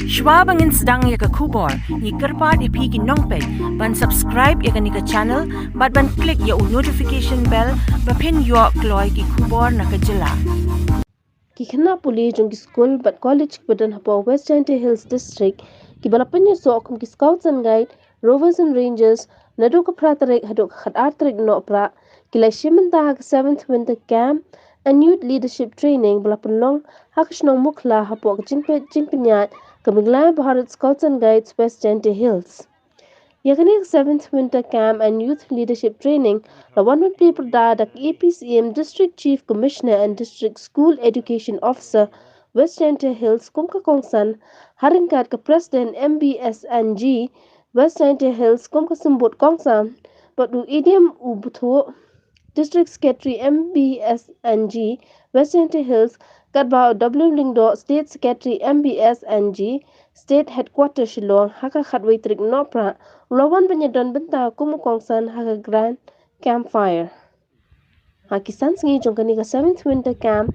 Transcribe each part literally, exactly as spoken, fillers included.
Shwa ba ngin sdang ïa ka khubor, ngi kyrpad ïa phi ki nongpeit ban subscribe ïa kane ka channel bad ban click ïa u notification bell ba phin ïoh kloi ki khubor na ka jylla. Ki khynnah pule jong ki skul bad college kiba don hapoh West Jaintia Hills District kiba la pynïasoh kum ki Scouts and Guide, Rovers and Rangers naduh ka phra tarik haduh ka khatar tarik Nohprah ki la shim bynta ha ka seventh Winter Camp and Youth Leadership Training ba la pynlong ha ka shnong Mukhla hapoh ka jingpeit jingpynïaid ka Meghalaya Bharat Scouts and Guides West Jaintia Hills. Ïa kane ka seventh Winter Camp and Youth Leadership Training la wan ban plie pyrda da ka A P C M District Chief Commissioner and District School Education Officer West Jaintia Hills kum ka kongsan, ha ryngkat ka President M B S and G West Jaintia Hills kum ka symbud kongsan, bad u Idiam u Bthuh, District Secretary M B S and G West Jaintia Hills, katba u W Lyngdoh, State Secretary M B S and G State Headquarter Shillong, ha ka khatwei tarik Nohprah u la wan ban ïadon bynta kum u kongsan ha ka Grand Campfire. Ha ki san sngi jong kane ka seventh Winter Camp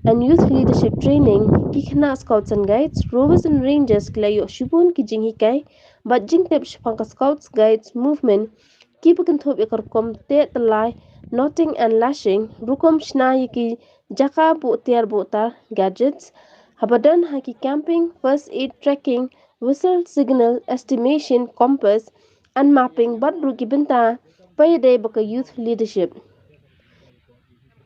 and Youth Leadership Training, ki khynnah Scouts and Guides, Rovers and Rangers ki la ïoh shibun ki jinghikai bad jingtip shaphang ka Scouts Guides Movement, kiba kynthup ïa ka rukom teh tyllai, knotting and lashing, rukom shna ïa ki jaka buh tiar buh tar, gadgets, haba don ha ki camping, first aid, trekking, whistle, signal, estimation, compass and mapping, bad ruh ki bynta ba ïadei bad ka youth leadership.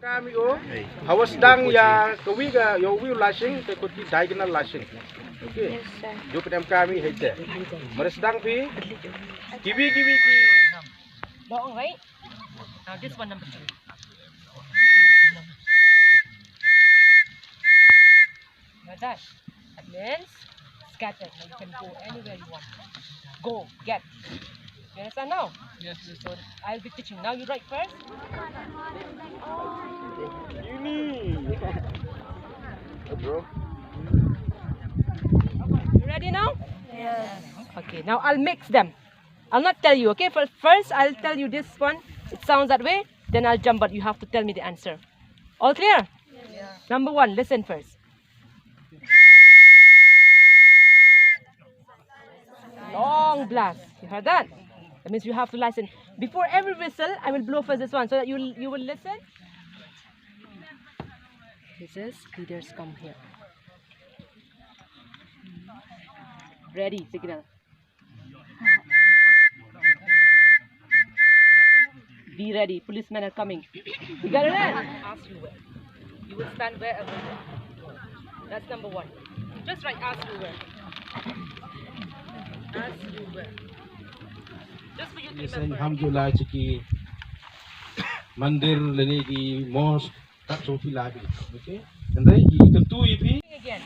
Kami o, hawa sdang ïa kawi ka, ïa uwi u lashing, te kut ki diagonal lashing. Okay. Yes, sir. Jo pdem kami hei te. Mare sdang phi, kiwi kiwi ki. Long, right? Now this one, number two. Now that, that means scatter. Now you can go anywhere you want. Go, get. You understand now? Yes, yes. So I'll be teaching. Now you write first. Ini. Bro. You ready now? Yes. Okay, now I'll mix them. I'll not tell you, okay? Fir- First, I'll tell you this one. It sounds that way. Then I'll jump, but you have to tell me the answer. All clear? Number one, listen first. Long blast. You heard that? That means you have to listen. Before every whistle, I will blow first this one so that you you will listen. This is leaders come here. Ready, signal. Be ready, policemen are coming. You got it? Ask you where. You will stand wherever you are. That's number one. Just right, ask you where. Ask you where. Just for you to remember. Alhamdulillah, chiki mandir lene ki mosque. Kat song phi la phi. Okay? And then you can do if he. Again.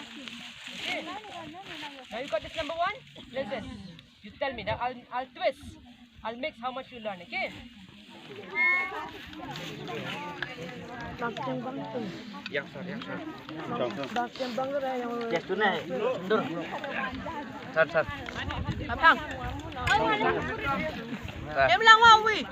Okay. Now you got this number one? Listen. You tell me. Now I'll, I'll twist. I'll mix how much you learn, okay? Yang sir, yang sir. Yang tu na, mundur. Sir, sir. Abang. Sir. Em lang wa wi.